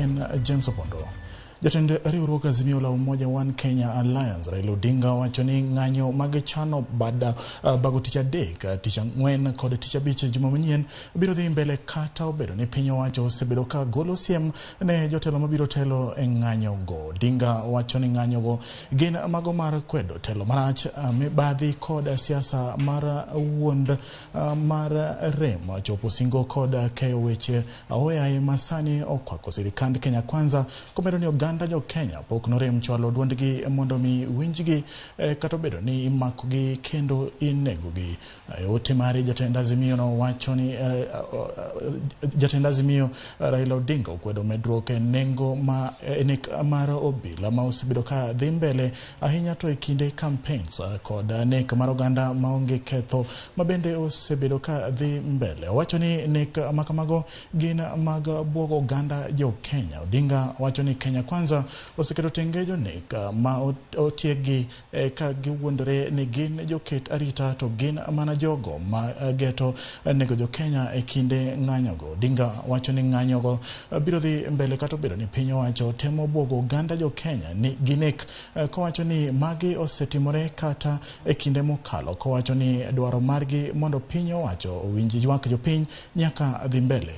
en James Opondo. Jatend riwruog Azimio la Umoja One Kenya Alliance Raila Odinga wacho ni ng'anyo magichano bada bago tich adek, tich ang'wen kod tich abich juma manyien biro dhi mbele kata obedo ni piny owacho osebedo ka golo siem ne jotelo mabiro telo e ng'anyo go. Odinga wacho ni ng'anyo go gin mago mar kwedo telo marach, mibadhi kod siasa mar wuond mar rem, chopo singo kod keyo weche aoyaye masani okwako sirikand Kenya Kwanza, komedo ni oganda jo Kenya pok norem chwalo duondgi mondo mi winjgi kata obedo ni imakogi kendo inegogi. Ote mare jatend Azimio no wacho ni jatend Azimio Raila Odinga okwedo medruok e nengo ma nek mar obila ma osebedo ka dhi mbele ahinya to e kinde campaigns kod nek mar oganda maonge ketho ma bende osebedo ka dhi mbele. Owacho ni nek makamago gin mag buogo oganda jo Kenya. Odinga wacho ni Kenya Kwanza oseketo tenge jonek ma otieggi ka giwuondore ni gin joket arita to gin mana jogo ma geto nego jo Kenya e kinde ng'anyogo. Odinga wacho ni ng'anyogo biro dhi mbele kata obedo ni piny owacho temo buogo oganda jo Kenya ni gi nek, kowacho ni magi osetimore kata e kinde mokalo, kowacho ni dwaro margi mondo piny owacho owinj ywak jopiny nyaka dhi mbele.